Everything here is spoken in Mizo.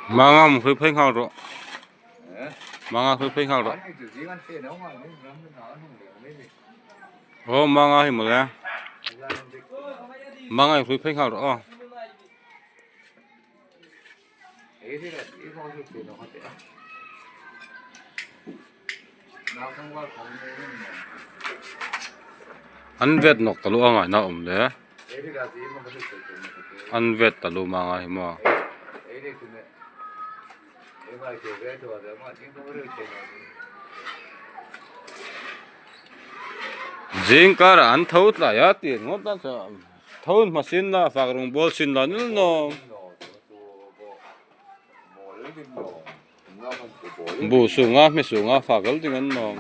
Manga mu phei phei nghal rawh. Manga phei phei nghal rawh. Aw manga hi mawle. Manga hi hrui phei nghal rawh aw. An vet nawk ta luh a ngaihna a awm le. An vet ta luh manga hi maw. Zing karah an tho tlai a tih ngawt a tho hma sin la fak rawng bawl sin la nul nawm. Buh sung a hme sung a fak ral ding an nawm.